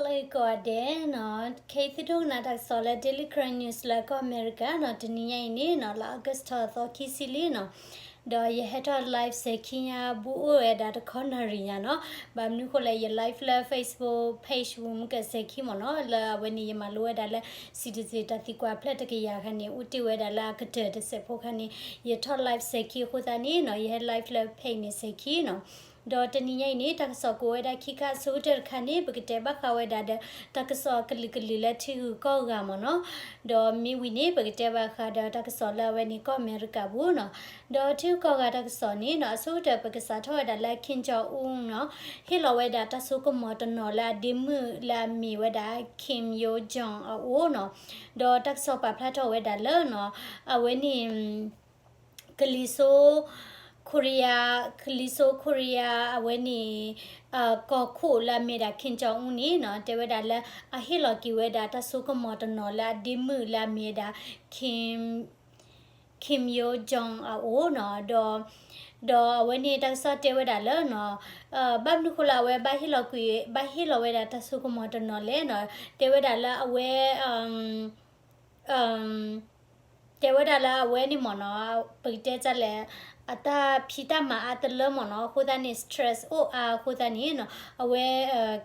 Hello ကိးဂၤဒဲးနီၤ, ခဲအံၤသုဒိကနၣ်တၢ်ကစီၣ်လၢ Daily Karen News လၢကီၢ်အမဲရကၤနီၤ, တနံၤညါအံၤန့ၣ်နီၤ လၢ August သီ သီခံဆံလွံၢ်နီၤ, ဒီးယဟဲထီၣ် live စဲၤခံညါ ဘူးအိၣ်ဝဲဒၣ်တခီနၣ်ရံၣ်ညါနီၤ, ဘၣ်မနုၤဃိလဲၣ် ယ live လၢ Facebook page ပူၤမုၢ်ကစဲၤခံမ့ၢ်နီၤ, လၢအဝဲန့ၣ် ယမၤလိဝဲဒၣ်လၢ citizen တၢ်သံကွၢ်ဖျၢၣ်တကယၤခါန့ၣ် အိၣ်တ့ၢ်ဝဲဒၣ်လၢအကတၢၢ်တစဲးဖိခါန့ၣ် ယထီၣ် live စဲၤခံအဃိသတးန့ၣ်နီၤ, ယဟဲ live လၢ page န့ၣ်စဲၤခံနီၤ, ဒီးတနံၤညါအံၤန့ၣ် တၢ်ကစီၣ်ကိးဝဲဒၣ်ခံခါ အဆိကတၢၢ်တခါန့ၣ် ပကတဲဘၣ်ဃးဝဲဒၣ်ဒီး တၢ်ကစီၣ်ကလုာ်ကလုာ်လၢထံဂုၤကီၢ်ဂၤမ့ၢ်နီၤ, ဒီးမ့ၢ်ဝံၤန့ၣ် ပကတဲဘၣ်ဃးဒီးတၢ်ကစီၣ်လၢအဝဲန့ၣ်ကီၢ်အမဲရကၤပူၤနီၤ, ဒီးထံဂုၤကီၢ်ဂၤတၢ်ကစီၣ်န့ၣ်နီၤ အဆိကတၢၢ်ပကစးထီၣ်ဝဲဒၣ်လၢ Kim Jong Un နီၤ, ဟ့ၣ်လီၤဝဲဒၣ်တၢ်စိကမီၤတနီၤလၢအဒ့မုၣ်လၢအမ့ၢ်ဝဲဒၣ် Kim Yo Jong အအိၣ်နီၤ, ဒီးတၢ်ကစီၣ်ပာ်ဖျါထီၣ်ဝဲဒၣ်လၢနီၤ, အဝဲန့ၣ် ကလံၤစိ ခိရံယါ, ကလံၤစိခိရံယါ အဝဲန့ၣ် ကီၢ်ခိၣ်လၢအမ့ၢ်ဒၣ် Kim Jong Un န့ၣ်နီၤ တဲဝဲဒၣ်လၢ အဟ့ၣ်လီၤက့ၤဝဲဒၣ်တၢ်စိကမီၤတနီၤလၢအဒ့မုၣ်လၢအမ့ၢ်ဝဲဒၣ် Kim, Kim Yo Jong အအိၣ်နီၤ, ဒီး ဒီးအဝဲန့ၣ်တၢ်ကစီၣ်တဲဝဲဒၣ်လၢနီၤ, ဘၣ်မနုၤဃိလၢအဝဲဘၣ်ဟ့ၣ်လီၤကွံာ် ဘၣ်ဟ့ၣ်လီၤဝဲဒၣ်တၢ်စိကမီၤတနီၤလဲၣ်နီၤ, တဲဝဲဒၣ်လၢအဝဲ တဲဝဲဒၣ်လၢအဝဲန့ၣ်မ့ၢ်နီၤ, ပကတဲဒ်လဲၣ်, အတၢ်ဖံးတၢ်မၤအါတလၢမ့ၢ်နီၤ, အဃိသတးန့ၣ် stress အိၣ်အါအဃိသတးန့ၣ်နီၤ, အဝဲ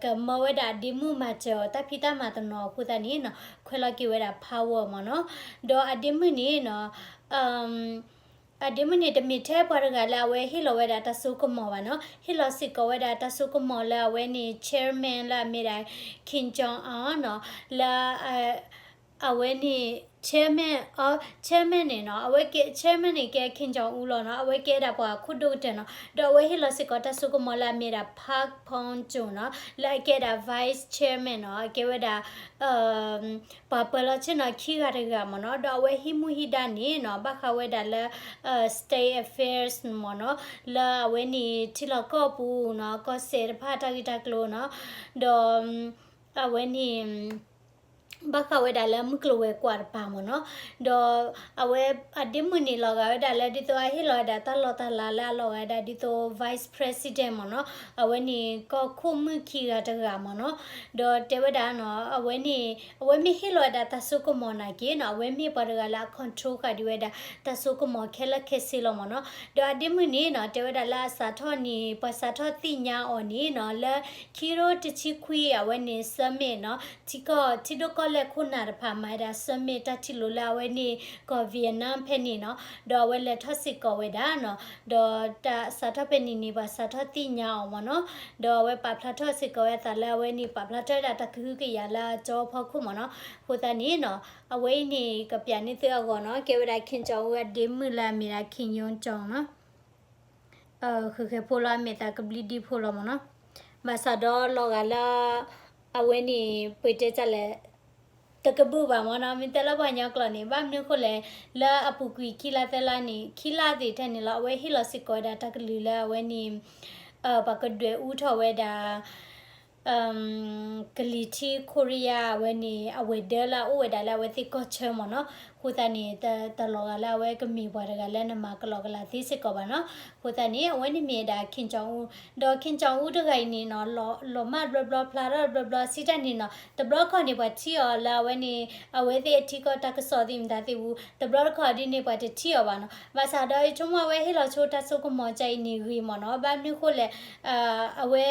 ကမၢဝဲဒၣ်အဒ့မုၣ်မၤစၢၤအီၤတၢ်ဖံးတၢ်မၤတနီၤအဃိသတးန့ၣ်နီၤ, ခွဲးလီၤက့ၤဝဲဒၣ် power မ့ၢ်နီၤ, ဒီးအဒ့မုၣ်န့ၣ်နီၤ အဒ့မုၣ်န့ၣ် တမ့ၢ်ထဲပှၤတဂၤလၢအဝဲဟ့ၣ်လီၤဝဲဒၣ်တၢ်စိကမီၤဘၣ်နီၤ, ဟ့ၣ်လီၤစ့ၢ်ကီးဝဲဒၣ်တၢ်စိကမီၤလၢအဝဲန့ၣ် chairman လၢအမ့ၢ်ဒၣ် Kim Jong Un နီၤ, လၢ အဝဲန့ၣ် chairman, chairman န့ၣ်နီၤ, အဝဲကဲ chairman န့ၣ်ကဲ Kim Jong Un လီၤနီၤ, အဝဲကဲဒၣ်ပှၤခိၣ်ဒိၣ်ကတၢၢ်နီၤ, ဒီးအဝဲဟ့ၣ်လီၤစ့ၢ်ကီးတၢ်စိကမီၤလၢအမ့ၢ်ဒၣ် Park Bong Gum နီၤ, လၢအကဲဒၣ် vice chairman နီၤ, အကဲဝဲဒၣ် ပှၤပၢၤလီၢ်ဆ့ၣ်နီၤခံဂၤတဂၤမ့ၢ်နီၤ, ဒီးအဝဲဟံးမူဟံးဒါန့ၣ်နီၤ ဘၣ်ဃးဝဲဒၣ်လၢ state affairs မ့ၢ်နီၤ, လၢအဝဲန့ၣ်ထံလီၢ်ကီၢ်ပူၤနီၤ ကီၢ်စဲၣ်တဖၣ်တၢ်ဂ့ၢ်တၢ်ကျိၤနီၤ, ဒီး အဝဲန့ၣ် ဘၣ်ဃးဝဲဒၣ်လၢမုၢ်ကျိၤဝဲၤကွာ်တပၤမ့ၢ်နီၤ, ဒီးအဝဲအဒ့မုၣ်န့ၣ်လီၤဂာ်ဝဲဒၣ်လၢဒ်သိးအဟ့ၣ်လီၤဝဲဒၣ်တၢ်လီၢ်တၢ်လၤလၢအလီၤဂာ်ဝဲဒၣ်ဒ်သိး vice president မ့ၢ်နီၤ, အဝဲန့ၣ်ကီၢ်ခိၣ်မုၣ်ခံဂၤတဂၤမ့ၢ်နီၤ, ဒီးတဲဝဲဒၣ်နီၤ အဝဲန့ၣ် အဝဲမ့ၢ်ဟ့ၣ်လီၤဝဲဒၣ်တၢ်စိကမီၤနာ်က့နီၤ အဝဲမ့ၢ်ပှၤတဂၤလၢအ control ဃာ်ဒံးဝဲဒၣ် တၢ်စိကမီၤခဲလၢာ်ခဲဆ့လီၤမ့ၢ်နီၤ, ဒီးအဒ့မုၣ်န့ၣ်နီၤ တဲဝဲဒၣ်လၢအစးထီၣ်န့ၣ် ပှၤစးထီၣ်သ့ၣ်ညါအီၤန့ၣ်နီၤ လၢခံကထိတဆံခွံအဝဲန့ၣ် summit နီၤ ထံကီၢ်ထံဒိၣ်ကီၢ်လဲၢ်ခိၣ်နၢ်တဖၣ်မၤဝဲဒၣ် summit တၢ်ထံၣ်လိာ်လၢအဝဲန့ၣ် ကီၢ် Vietnam ဖဲန့ၣ်နီၤ, ဒီးအဝဲလဲၤထီၣ်စ့ၢ်ကီးဝဲဒၣ်နီၤ, ဒီးတၢ်စးထီၣ်ဖဲန့ၣ်န့ၣ် ပှၤစးထီၣ်သ့ၣ်ညါအီၤမ့ၢ်နီၤ, ဒီးအဝဲပာ်ဖျါထီၣ်စ့ၢ်ကီးဝဲအသးလၢအဝဲန့ၣ် ပာ်ဖျါထီၣ်ဝဲဒၣ်တၢ်ကဟုကယာ်လၢအကၠီဖီခိၣ်မ့ၢ်နီၤ, အဃိသတးန့ၣ်နီၤ အဝဲအံၤန့ၣ် ကပျးန့ၢ်သုအဂီၢ်နီၤ ကဲဝဲဒၣ် Kim Jong Un အဒ့မုၣ်လၢအမ့ၢ်ဒၣ် Kim Yo Jong နီၤ ဃဲၤဃဲၤဖိလီၤ အမဲာ်သးကဘျံးဒံးဖိလီၤမ့ၢ်နီၤ, ဘၣ်ဆၣ်ဒီးလီၤဂာ်လၢ အဝဲန့ၣ် ပတဲတၢ်လဲၣ် တကဘုၣ်ဘၣ်မ့ၢ်နီၤ, မ့ၢ်တဲလၢပှၤကညီကျိာ်န့ၣ် ဘၣ်မနုၤအဃိလဲၣ်, လၢအပူၤကွံာ်ခံလါသၢလါန့ၣ် ခံလါသ့ၣ်ထဲန့ၣ်လီၤ အဝဲဟ့ၣ်လီၤစ့ၢ်ကီးဝဲဒၣ်တၢ်ကလုၢ်လၢအဝဲန့ၣ် ပှၤကဒွဲၣ်အူထီၣ်ဝဲဒၣ် ကလံၤထံးခိရံယါအဝဲန့ၣ် အဝဲၤဒၢလၢအအိၣ်ဝဲဒၣ်လၢအဝဲသ့ၣ်ကီၢ်ဆၢမ့ၢ်နီၤ, အဃိသတးန့ၣ် တလီၤဂာ်လၢအဝဲကမ့ၢ်ပှၤတဂၤလၢနမၤကလီကလီသ့စ့ၢ်ကီးဘၣ်နီၤ, အဃိသတးန့ၣ် အဝဲန့ၣ်မ့ၢ်ဝဲဒၣ် Kim Jong Un, ဒီး Kim Jong Un တဂၤအံၤန့ၣ်နီၤ လီၤမၢ်တဘျီဘျီဖျါထီၣ်တဘျီဘျီ စံးတၢ်န့ၣ်နီၤ တဘျီတခီၣ်န့ၣ် ပှၤထံၣ်အီၤလၢအဝဲန့ၣ် အဝဲသ့ၣ်အထံကီၢ်တၢ်ကစီၣ်သ့ၣ်မတၤသ့ၣ်ပူၤ တဘျီတခီၣ်ဒ်န့ၣ် ပှၤတထံၣ်အီၤဘၣ်နီၤ, ဘၣ်ဆၣ်ဒီးယဆိကမိၣ်အဝဲဟ့ၣ်လီၤဆိတၢ်စိကမီၤကအံၤန့ၣ်ဂ့ၤမ့ၢ်နီၤ, ဘၣ်မနုၤအဃိလဲၣ် အဝဲ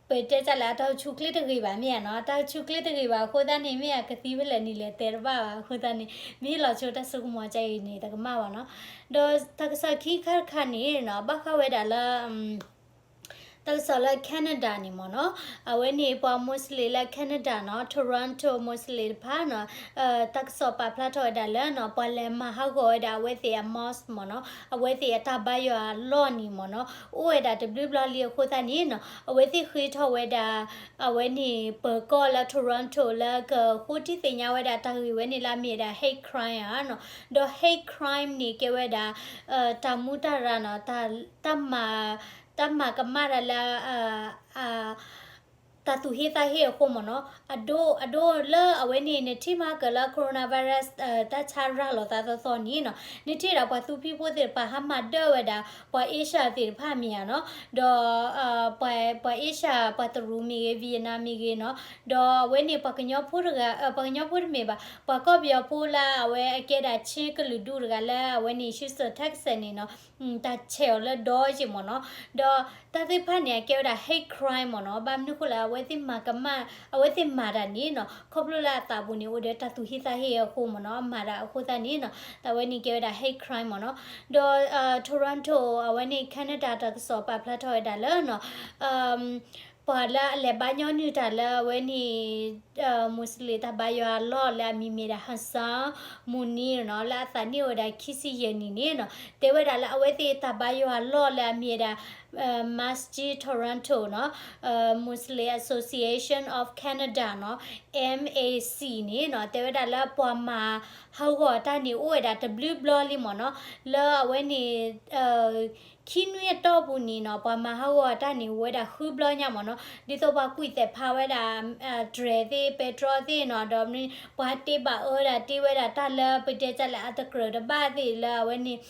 ပတဲတၢ်လၢအတၢ်အိၣ်ဆူၣ်ချ့တဂ့ၤဘၣ်မ့ၢ်ဧါနီၤ, တၢ်အိၣ်ဆူၣ်ချ့တဂ့ၤဘၣ်အဃိသတးန့ၣ် မ့ၢ်အကသံဖဲလဲၣ်နံၤလဲၣ်တဲတဘၣ်ဘၣ်အဃိသတးန့ၣ် မ့ၢ်ဟ့ၣ်လီၤဆိတၢ်စိကမီၤကအံၤန့ၣ် တကမၣ်ဘၣ်နီၤ, ဒီးတၢ်ကစီၣ်ခံခါတခါန့ၣ်နီၤ ဘၣ်ဃးဝဲဒၣ်လၢ တၢ်ကစီၣ်လၢ Canada န့ၣ်မ့ၢ်နီၤ, အဝဲန့ၣ်ပှၤ Muslim လၢ Canada နီၤ Toronto Muslim တဖၣ်နီၤ, တၢ်ကစီၣ်ပာ်ဖျါထီၣ်ဝဲဒၣ်လၢနီၤ ပှၤလဲၤမၤဟးဂီၤဝဲဒၣ်အဝဲသ့ၣ်အ mosque မ့ၢ်နီၤ, အဝဲသ့ၣ်အတၢ်ဘါယွၤအလီၢ်န့ၣ်မ့ၢ်နီၤ, အိၣ်ဝဲဒၣ်တဘျုးဘျီလံအဃိသတးန့ၣ်နီၤ, အဝဲသ့ၣ်ဃ့ထီၣ်ဝဲဒၣ် အဝဲန့ၣ် ပၢၤကီၢ်လၢ Toronto လၢကဃိထံသ့ၣ်ညါဝဲဒၣ်တၢ်ဂ့ၢ်ဝဲန့ၣ်လၢအမ့ၢ်ဝဲဒၣ် hate crime ဧါနီၤ, ဒီး hate crime န့ၣ်ကဲဝဲဒၣ် တၢ်မူတၢ်ရၢ်နီၤ, တၢ်မၤ တၢ်မၤကမၣ်တၢ်လၢ အ တၢ်သူၣ်ဟ့သးဟ့အဃိမ့ၢ်နီၤ, အဒိ အဒိလၢအဝဲန့ၣ် နထံၣ်မၤကၢၢ်လၢ coronavirus တၢ်ဆါရၤလီၤသးသီသီန့ၣ်နီၤ, နထံၣ်ဒၣ်ပှၤသူဖံဖိသ့ၣ်တဖၣ် ဟးမၤဒၢဝဲဒၣ် ပှၤ Asia သ့ၣ်တဖၣ်မ့ၢ်ဧါနီၤ, ဒီး ပှၤ ပှၤ Asia ပှၤတရူးမ့ၢ်ဂ့ၤ Vietnam မ့ၢ်ဂ့ၤနီၤ, ဒီးအဝဲန့ၣ် ပှၤကညီဖိတဂၤ ပှၤကညီဖိတမ့ၢ်ဘၣ် ပှၤကီၢ်ပယီၤဖိလၢအဝဲအကဲဒၣ် Chin ကလုာ်ဒူၣ်တဂၤလၢအဝဲန့ၣ် Houston Texas န့ၣ်နီၤ, တၢ်ဆဲးအီၤလၢဒီယ့ၢ်မ့ၢ်နီၤ, ဒီးတၢ်သ့ၣ်တဖၣ်န့ၣ် အကဲဝဲဒၣ် hate crime မ့ၢ်နီၤ, ဘၣ်မနုၤအဃိလဲၣ် အဝဲသ့ၣ်မၤကမၣ် အဝဲသ့ၣ်မၤတၢ်န့ၣ်နီၤ ခီဖျိလၢအသးပူၤန့ၣ် အိၣ်ဒီးတၢ်သူၣ်ဟ့သးဟ့အဃိမ့ၢ်နီၤ, အမၤတၢ်အဃိသတးန့ၣ်နီၤ တၢ်ဝဲန့ၣ်ကဲဝဲဒၣ် hate crime မ့ၢ်နီၤ, ဒီး Toronto အဝဲန့ၣ် Canada တၢ်ကစီၣ်ပာ်ဖျါထီၣ်ဝဲဒၣ်လၢနီၤ ပှၤလၢအလဲၤဘါညီနုၢ်တၢ်လၢအဝဲန့ၣ် Muslim တၢ်ဘါယွၤအလီၢ်လၢအမံၤမ့ၢ်ဒၣ် Hassan Munir နီၤ လၢအသးနံၣ်အိၣ်ဝဲဒၣ်ခံဆံယဲၢ်နံၣ်န့ၣ်နီၤ, တဲဝဲဒၣ်လၢအဝဲသ့ၣ်တၢ်ဘါယွၤအလီၢ်လၢအမံၤဝဲဒၣ် Masjid Toronto နီၤ Muslim Association of Canada နီၤ MAC န့ၣ်နီၤ တဲဝဲဒၣ်လၢပှၤမၤဟးဂီၤတၢ်န့ၣ် အိၣ်ဝဲဒၣ်တဘျုးဘျီလံမ့ၢ်နီၤ, လၢအဝဲန့ၣ် ခံနွံအတီၢ်ပူၤန့ၣ်နီၤ ပှၤမၤဟးဂီၤတၢ်န့ၣ် အိၣ်ဝဲဒၣ်ဃုဘျီညါမ့ၢ်နီၤ, ဒ်သိးပှၤကွံာ်သဲးဖးဝဲဒၣ် တြဲၤသ့ၣ် ပဲတြီသ့ၣ်နီၤ, ဒီးပှၤတ့ဘၣ်အၢဒၣ်တ့ဝဲဒၣ်တၢ်လၢပတဲတၢ်လၢအတကြၢးတဘၣ်သ့ၣ်လၢအဝဲန့ၣ်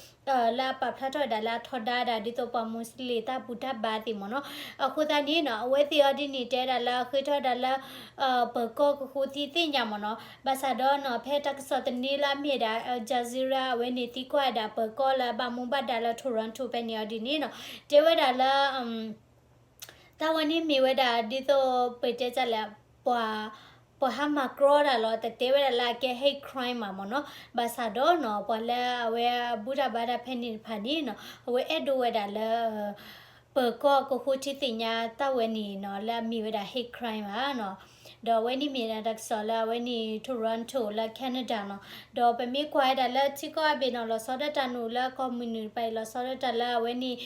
လၢအပာ်ဖျါထီၣ်ဝဲဒၣ်လၢအထီဒါဒၣ် ဒ်သိးပှၤ Muslim တၢ်ဘူၣ်တၢ်ဘါသ့ၣ်မ့ၢ်နီၤ, အဃိသတးန့ၣ်နီၤ အဝဲသ့ၣ်အီၤဒ်န့ၣ် တဲဒၣ်လၢအဃ့ထီၣ်ဝဲဒၣ်လၢ ပၢၤကီၢ်ကဃိထံသ့ၣ်ညါမ့ၢ်နီၤ, ဘၣ်ဆၣ်ဒီးနီၤ ဖဲတၢ်ကစီၣ်တနံၤလၢအမ့ၢ်ဝဲဒၣ် Al Jazeera အဝဲန့ၣ်သံကွၢ်ဝဲဒၣ်ပၢၤကီၢ်လၢအဘၣ်မူဘၣ်ဒါလၢ Toronto ဖဲန့ၣ်အီၤဒ်န့ၣ်နီၤ, တဲဝဲဒၣ်လၢ တၢ်ဝဲန့ၣ်မ့ၢ်ဝဲဒၣ်ဒ်သိးပတဲတၢ်လၢ ပှၤ ပှၤဟးမၤကြီတၢ်လီၤ, တတဲဝဲဒၣ်လၢအကဲ hate crime မ့ၢ်နီၤ, ဘၣ်ဆၣ်ဒီးနီၤ ပှၤလၢအဝဲအဘူၣ်တၢ်ဘါတၢ်ဖဲန့ၣ်တဖၣ်န့ၣ်နီၤ အဝဲအဲၣ်ဒိးဝဲဒၣ်လၢ ပၢၤကီၢ်ကဃိထံသ့ၣ်ညါတၢ်ဝဲန့ၣ်နီၤ လၢအမ့ၢ်ဝဲဒၣ် hate crime ဘၣ်နီၤ, ဒီးအဝဲန့ၣ်မ့ၢ်ဒၣ်တၢ်ကစီၣ်လၢအဝဲန့ၣ် Toronto လၢ Canada နီၤ, ဒီးပမ့ၢ်ကွၢ်ဝဲဒၣ်လၢထံကီၢ်အဘ့ၣ်နီၤ လီၤဆီဒၣ်တၢ်နုာ်လၢကီၢ်မုၢ်နုာ်တဖၣ်အံၤ လီၤဆီဒၣ်တၢ်လၢအဝဲန့ၣ်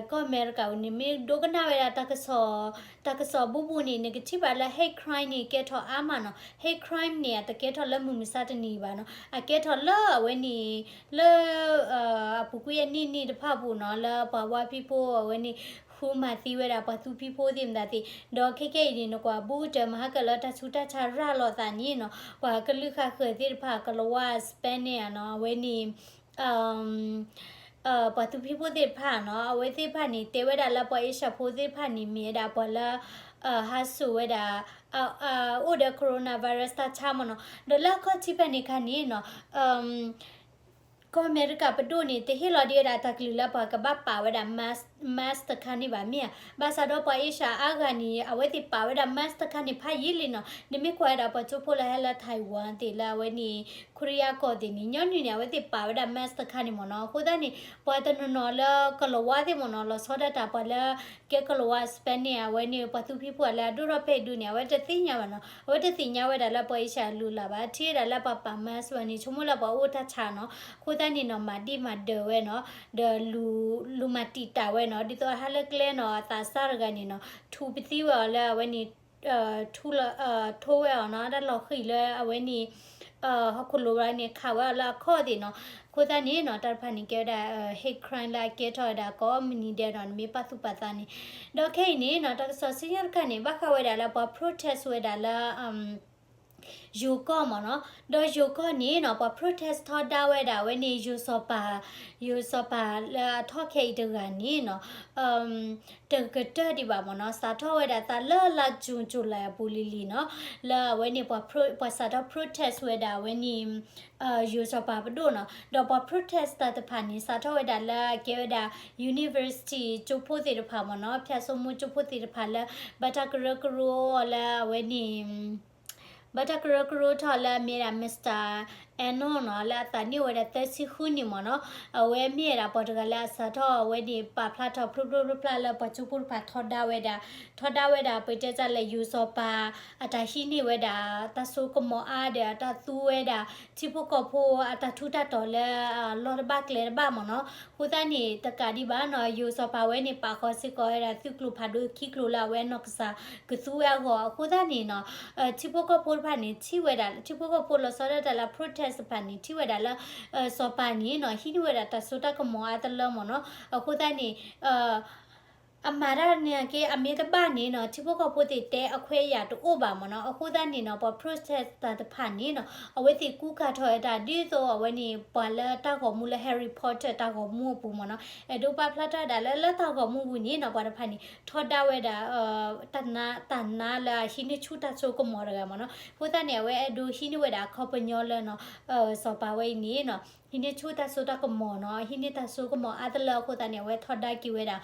ကီၢ်အမဲရကၤအံၤန့ၣ် မ့ၢ်ဒိကနၣ်ဝဲဒၣ်တၢ်ကစီၣ် တၢ်ကစီၣ်ဘူးဘူးန့ၣ် နကထံၣ်ဘၣ်လၢ hate crime န့ၣ် ကဲထီၣ်အါမးနီၤ, hate crime န့ၣ် အတကဲထီၣ်လၢမုၢ်မဆါတနံၤဘၣ်နီၤ, အကဲထီၣ်လၢအဝဲန့ၣ် လၢ အပူၤကွံာ်အနံၣ်နံၣ်တဖၣ်အပူၤနီၤ လၢပှၤဝါဖံးဖိအဝဲန့ၣ် ဃုမၤသံဝဲဒၣ်ပှၤသူဖံးဖိသ့ၣ်မတၤသ့ၣ်, ဒီးခဲကဲအံၤန့ၣ် နကွၢ်ဘူးကတၢၢ်မဟါကၢၢ်လၢတၢ်ဆူးတၢ်ဆါရၤလီၤသးန့ၣ်နီၤ ပှၤကလုာ်ဃာ်ဃၢၤသ့ၣ်တဖၣ် ကလၤဝါ Spanish နီၤ အဝဲန့ၣ် ပှၤသူဖံးဖိသ့ၣ်တဖၣ်နီၤ အဝဲသ့ၣ်တဖၣ်န့ၣ် တဲဝဲဒၣ်လၢပှၤအ့ရှၢၣ်ဖိသ့ၣ်တဖၣ်န့ၣ် မ့ၢ်ဝဲဒၣ်ပှၤလၢ ဟးစိာ်ဝဲဒၣ် အိၣ်ဒီး coronavirus တၢ်ဆါမ့ၢ်နီၤ, ဒီးလၢအခီၣ်ထံးဖဲန့ၣ်အခါန့ၣ်နီၤ ကီၢ်အမဲရကၤပဒိၣ်န့ၣ် တဟ့ၣ်လီၤဒံးဝဲဒၣ်တၢ်ကလုၢ်လၢပှၤကဘၣ်ပာ်ဝဲဒၣ် mask တခါန့ၣ်ဘၣ်မ့ၢ်ဧါ, ဘၣ်ဆၣ်ဒီးပှၤအ့ရှၢၣ်အါဂၤန့ၣ် အဝဲသ့ၣ်ပာ်ဝဲဒၣ် mask တခါန့ၣ် ဖးယံာ်လံနီၤ, နမ့ၢ်ကွၢ်ဝဲဒၣ်ပှၤကၠိဖိလၢဟဲလၢ Taiwan သ့ၣ်လၢအဝဲန့ၣ် ခိရံယါကီၢ်သ့ၣ်န့ၣ် ညီနုၢ်န့ၣ် အဝဲသ့ၣ်ပာ်ဝဲဒၣ် mask တခါန့ၣ်မ့ၢ်နီၤ, အဃိသတးန့ၣ် ပှၤတနီၤနီၤလၢကလၤဝါသ့ၣ်မ့ၢ်နီၤ လီၤဆီဒၣ်တၢ်ပှၤလၢ ကဲကလၤဝါ Spanish အဝဲန့ၣ် ပှၤသူဖံးဖိလၢအဒိၣ်ထီၣ်ဖဲအံၤဒုန့ၣ် အဝဲတသ့ၣ်ညါဘၣ်နီၤ, အဝဲတသ့ၣ်ညါဝဲဒၣ်လၢပှၤအ့ရှၢၣ်အလုၢ်အလၢ်ဘၣ်, ထံၣ်ဝဲဒၣ်လၢပှၤပာ် mask ဝဲန့ၣ် ဆိကမိၣ်လၢပှၤအိၣ်တၢ်ဆါနီၤ, အဃိသတးန့ၣ်နီၤ မၤဒံၣ်မၤဒၢးဝဲနီၤ, ဒီးလူၤမၤတံာ်တာ်ဝဲနီၤ, ဒ်သိးဟးလၢကျဲနီၤ အသးစၢ်တဂၤန့ၣ်နီၤ ထူပသံဝဲအီၤလၢအဝဲန့ၣ် ထူလၢ ထိဝဲအီၤနီၤ, တၢ်လီၤဃံၤလၢအဝဲန့ၣ် ဟီၣ်ခိၣ်လိၤဘျီန့ၣ် ခးဝဲအီၤလၢအခီၣ်သ့ၣ်နီၤ, အဃိသတးန့ၣ်နီၤ တၢ်တဖၣ်န့ၣ် ကဲဝဲဒၣ် hate crime လၢအကဲထီၣ်ဝဲဒၣ်ကိးမုၢ်နံၤဒဲးနီၤ, နမ့ၢ်ပာ်သူၣ်ပာ်သးန့ၣ်, ဒီးခဲအံၤန့ၣ်နီၤ တၢ်ကစီၣ်စံၣ်ညီၣ်တခါန့ၣ် ဘၣ်ဃးဝဲဒၣ်လၢပှၤ protest ဝဲဒၣ်လၢ ယိၤကီၢ်မ့ၢ်နီၤ, ဒီးယိၤကီၢ်န့ၣ်နီၤ ပှၤ protest ထီဒါဝဲဒၣ်အဝဲန့ၣ် ယိၤစီၤပၤ, ယိၤစီၤပၤလၢအထီၣ်ခဲအံၤတဂၤန့ၣ်နီၤ တကတၢၢ်ဒံးဘၣ်မ့ၢ်နီၤ, စးထီၣ်ဝဲဒၣ်သးလၢလါ June July အပူၤလံၤလံၤနီၤ, လၢအဝဲန့ၣ်ပှၤ ပှၤစးထီၣ် protest ဝဲဒၣ်အဝဲန့ၣ် ယိၤစီၤပၤပဒိၣ်နီၤ, ဒီးပှၤ protest တၢ်တဖၣ်န့ၣ် စးထီၣ်ဝဲဒၣ်လၢအကဲဝဲဒၣ် university ကၠိဖိသ့ၣ်တဖၣ်မ့ၢ်နီၤ, ဖၠၣ်စိမိၣ်ကၠိဖိသ့ၣ်တဖၣ်လၢ ဘၣ်တၢ်ကရၢကရိလၢအဝဲန့ၣ် ဘၣ်တၢ်ကရၢကရိထီၣ်လၢအမ့ၢ်ဒၣ် Mister Anno နီၤ, လၢအသးနံၣ်အိၣ်ဝဲဒၣ်သၢဆံဃုနံၣ်မ့ၢ်နီၤ, အဝဲမ့ၢ်ဝဲဒၣ်ပှၤတဂၤလၢအစးထီၣ်အဝဲန့ၣ် ပာ်ဖျါထီၣ်ဖျိဖျိဖျါဖျါလၢပှၤကၠိဖိတဖၣ်ထီဒါဝဲဒၣ်, ထီဒါဝဲဒၣ် ပတဲတၢ်လၢယိၤစီၤပၤ အတၢ်ဟံးန့ၢ်ဝဲဒၣ် တၢ်စိကမီၤအါဒီး အတၢ်သူဝဲဒၣ် ထံဖိကီၢ်ဖိအတၢ်ထူးတၢ်တီၤလၢ လီၢ်တဘၣ်ကျဲတဘၣ်မ့ၢ်နီၤ. အဃိသတးန့ၣ် တကးဒံးဘၣ်နီၤ, ယိၤစီၤပၤဝဲန့ၣ် ပာ်ဃီၤစ့ၢ်ကီးဝဲဒၣ်သုးကျိၤဖးဒိၣ်ခံကျိၤလၢအဝဲနီၢ်ကစၢ်ကသူဝဲအဂီၢ်. အဃိသတးန့ၣ်နီၤ, ထံဖိကီၢ်ဖိတဖၣ်န့ၣ် ထံၣ်ဝဲဒၣ် ထံဖိကီၢ်ဖိလီၤဆီဒၣ်တၢ်လၢ protest တဖၣ်န့ၣ် ထံၣ်ဝဲဒၣ်လၢ စီၤပၤန့ၣ်နီၤ ဟံးန့ၢ်ဝဲဒၣ်တၢ်စိတၢ်ကမီၤအါတလၢမ့ၢ်နီၤ. အဃိသတးန့ၣ် အမၤတၢ်န့ၣ်က့ အမ့ၢ်တဘၣ်န့ၣ်နီၤ ထံဖိကီၢ်ဖိသ့ၣ်တဲအခွဲးအယာ်တအိၣ်ဘၣ်မ့ၢ်နီၤ. အဃိသတးန့ၣ်နီၤ ပှၤ protest သ့ၣ်တဖၣ်န့ၣ်နီၤ အဝဲသ့ၣ်ကူကၤထီၣ်ဝဲဒၣ် ဒ်သိးအဝဲန့ၣ်ပှၤလၢတၢ်ဂီၤမူလၢ Harry Potter တၢ်ဂီၤမူအပူၤမ့ၢ်နီၤ အဲၣ်ဒိးပာ်ဖျါထီၣ်ဝဲဒၣ်လၢ လၢတၢ်ဂီၤမူပူၤန့ၣ်နီၤ ပှၤတဖၣ်န့ၣ် ထီဒါဝဲဒၣ် တၢ်နါ တၢ်နါလၢအဟံးန့ၢ်ဆူၣ်တၢ်စိကမီၤတဂၤမ့ၢ်နီၤ. အဃိသတးန့ၣ် အဝဲအဲၣ်ဒိးဟံးန့ၢ်ဝဲဒၣ်အခီပညီလၢနီၤ စီၤပၤဝဲအံၤန့ၣ်နီၤ ဟံးန့ၢ်ဆူၣ်တၢ်စိတၢ်ကမီၤနီၤ ဟံးန့ၢ်တၢ်စိကမီၤအါတလၢအဃိသတးန့ၣ် အဝဲထီဒါက့ၤဝဲဒၣ်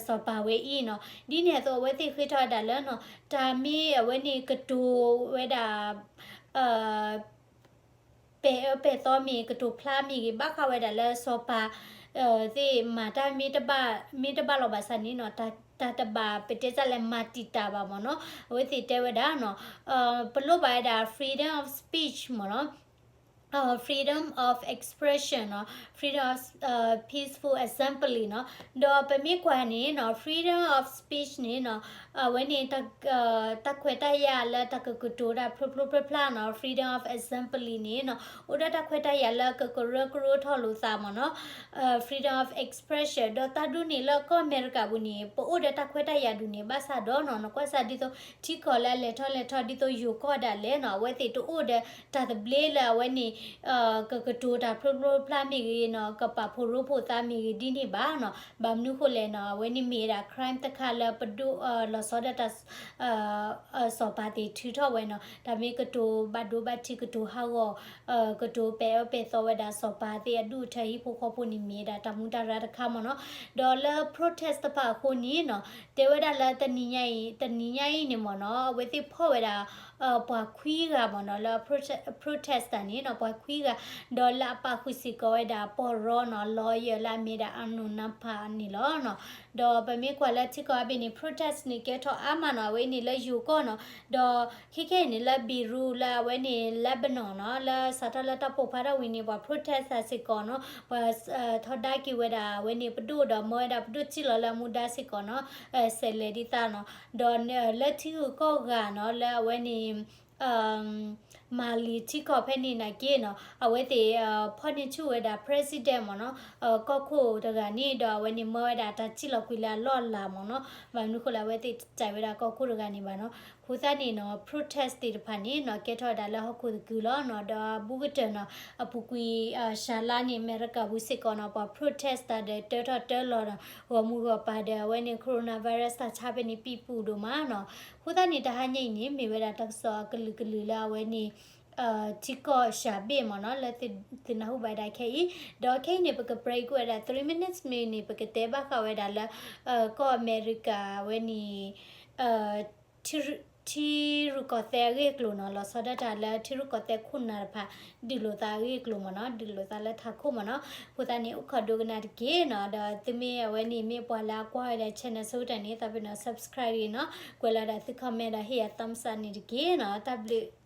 စီၤပၤဝဲအံၤနီၤ. ဒ်န့ၣ်အသိး အဝဲသ့ၣ်ဃ့ထီၣ်ဝဲဒၣ်လၢနီၤ တၢ်မ့ၢ်အဝဲန့ၣ်ကတိၤဝဲဒၣ် ပဲာ်အၢပဲာ်သီမ့ၢ်ဂ့ၤ ကတိၤဖျါမ့ၢ်ဂ့ၤ ဘၣ်ဃးဝဲဒၣ်လၢစီၤပၤသ့ၣ်မၤတၢ်မ့ၢ်တဘၣ်လီၤဘၣ်ဆၣ်န့ၣ်နီၤ တၢ်တဘၣ်ပတဲတၢ်လဲၣ် မၤတံာ်တာ်ဘၣ်မ့ၢ်နီၤ. အဝဲသ့ၣ်တဲဝဲဒၣ်နီၤ ပလိၣ်ဘၣ်ဝဲဒၣ် freedom of speech မ့ၢ်နီၤ freedom of expression နီၤ freedom of peaceful assembly နီၤ. ဒီးပမ့ၢ်ကွၢ်န့ၣ်နီၤ freedom of speech န့ၣ်နီၤ အဝဲန့ၣ် တၢ်ခွဲးတၢ်ယာ်လၢတၢ်ကကတိၤတၢ်ဖျိဖျိဖျါဖျါနီၤ freedom of assembly န့ၣ်နီၤ အိၣ်ဒီးတၢ်ခွဲးတၢ်ယာ်လၢကကရၢကရိထီၣ်လိာ်သးမ့ၢ်နီၤ freedom of expression ဒီးတၢ်ဒ်န့ၣ်လၢကီၢ်အမဲရကၤပူၤန့ၣ် ပအိၣ်ဒီးတၢ်ခွဲးတၢ်ယာ်ဒ်န့ၣ် ဘၣ်ဆၣ်ဒီးနီၤ နကွၢ်စၢ်ဒ်သိး ထံကီၢ်လၢအလဲၤထီၣ်လဲၤထီဒ်သိးယိၤကီၢ်ဒၣ်လဲာ်နီၤ အဝဲသ့ၣ်တအိၣ်ဒီးတၢ်သဘျ့လၢအဝဲန့ၣ် ကကတိၤတၢ်ဖျိဖျိဖျါမ့ၢ်ဂ့ၤနီၤ ကပာ်ဖှိၣ်ရိဖှိၣ်သးမ့ၢ်ဂ့ၤဒ်န့ၣ်ဘၣ်နီၤ. ဘၣ်မနုၤဃိလဲၣ်နီၤ အဝဲန့ၣ်မ့ၢ်ဝဲဒၣ် crime တခါလၢပဒိၣ်လီၤဆီဒၣ်တၢ် စီၤပၤသ့ၣ်ထုးထီၣ်ဝဲနီၤ တၢ်မ့ၢ်ကတိၤဘၣ်ဒိဘၣ်ထံး ကတိၤဟးဂီၤ ကတိၤပဲာ်အၢပဲာ်သီဝဲဒၣ်စီၤပၤသ့ၣ်အဒူၣ်အထၢဟံၣ်ဖိဃီဖိန့ၣ် မ့ၢ်ဝဲဒၣ်တၢ်မူတၢ်ရၢတခါမ့ၢ်နီၤ. ဒီးလၢ protest တဖၣ်အဃိန့ၣ်နီၤ တဲဝဲဒၣ်လၢတနံၤညါအံၤ တနံၤညါအံၤန့ၣ်မ့ၢ်နီၤ အဝဲသ့ၣ်ဖီၣ်ဝဲဒၣ် ပှၤခွံဂၤမ့ၢ်နီၤ လၢ protest တၢ်န့ၣ်နီၤ ပှၤခွံဂၤ ဒီးလၢအပာ်ဃုာ်စ့ၢ်ကီးဝဲဒၣ် ပီၢ်ရီနီၤ lawyer လၢအမ့ၢ်ဒၣ် အနိၣ်နါဖးန့ၣ်လီၤနီၤ. ဒီးပမ့ၢ်ကွၢ်လၢထံကီၢ်အါဘ့ၣ်န့ၣ် protest န့ၣ် ကဲထီၣ်အါမးနီၤ အဝဲန့ၣ်လၢယိၤကီၢ်နီၤ. ဒီးခဲခဲအံၤန့ၣ်လၢ Beirut လၢအဝဲန့ၣ် Lebanon နီၤ လၢစးထီၣ်လၢတၢ်ပိာ်ခွါထီၣ်ဝံၤန့ၣ် ပှၤ protest တၢ်စ့ၢ်ကီးနီၤ ပှၤထီဒါက့ၤဝဲဒၣ်အဝဲန့ၣ်ပဒိၣ်ဒီးမၢဝဲဒၣ်ပဒိၣ်စံၣ်လီၤလၢအမူဒါစ့ၢ်ကီးနီၤ စဲးလဲၤဒ်သးနီၤ. ဒီးလၢထံဂုၤကီၢ်ဂၤနီၤ လၢအဝဲန့ၣ် Mali ထံကီၢ်ဖဲန့ၣ်နာ်က့နီၤ အဝဲသ့ၣ်ဖီၣ်န့ၢ်ဆူၣ်ဝဲဒၣ် president မ့ၢ်နီၤ ကီၢ်ခိၣ်တဂၤန့ၣ် ဒီးအဝဲန့ၣ်မၢဝဲဒၣ်တၢ်စံၣ်လီၤကွံာ်လၢအလီၢ်အလၤမ့ၢ်နီၤ. ဘၣ်မနုၤဃိလၢအဝဲသ့ၣ်တစဲးဝဲဒၣ်ကီၢ်ခိၣ်တဂၤန့ၣ်ဘၣ်နီၤ. အဃိသတးန့ၣ်နီၤ protest သ့ၣ်တဖၣ်န့ၣ်နီၤ ကဲထီၣ်ဝဲဒၣ်လၢဟီၣ်ခိၣ်သကုၤလီၤနီၤ. ဒီးအဘူးကတၢၢ်နီၤ အပူၤကွံာ် စှၤလါန့ၣ် အမဲရကၤပူၤစ့ၢ်ကီးနီၤ ပှၤ protest တၢ်ဒီးတၢထီၣ်တၢလီၤဒီး ဂီၢ်မုၢ်ဂီၢ်ပၤဒီးအဝဲန့ၣ် coronavirus တၢ်ဆါဖဲန့ၣ် ပံၣ်ပူၤဒိၣ်မးနီၤ. အဃိသတးန့ၣ် တဟါညါအံၤန့ၣ် မ့ၢ်ဝဲဒၣ်တၢ်ကစီၣ်အကလုာ်ကလုာ်လၢအဝဲန့ၣ် ထံကီၢ်စှၤဘ့ၣ်မ့ၢ်နီၤ လၢသုနၢ်ဟူဘၣ်ဝဲဒၣ်ခဲအံၤ, ဒီးခဲအံၤန့ၣ် ပက break ကွံာ်ဝဲဒၣ် three minutes မ့ၢ်န့ၣ် ပကတဲဘၣ်ဃးဝဲဒၣ်လၢ ကီၢ်အမဲရကၤဝဲန့ၣ် ထံရူၢ်ကီၢ်သဲးအဂ့ၢ်အကျိၤနီၤ, လီၤဆီဒၣ်တၢ်လၢထံရူၢ်ကီၢ်သဲးခိၣ်နၢ်တဖၣ် ဒုးလိာ်သးအဂ့ၢ်အကျိၤမ့ၢ်နီၤ, ဒုးလိာ်သးလၢထးခိၣ်မ့ၢ်နီၤ. အဃိသတးန့ၣ် အိၣ်ခိးဒိကနၣ်တက့ၢ်နီၤ, ဒီးသုမ့ၢ်အဝဲန့ၣ် မ့ၢ်ပှၤလၢအကွၢ်ဝဲဒၣ် channel ဆိကတၢၢ်န့ၣ် သးပ့ၤနီၤ subscribe တက့ၢ်နီၤ, ကွဲးလီၤဒၣ်သု comment ဒီးဟ့ၣ်ယၤ thumbs up န့ၣ်တက့ၢ်နီၤ, တၢ်ဘျုး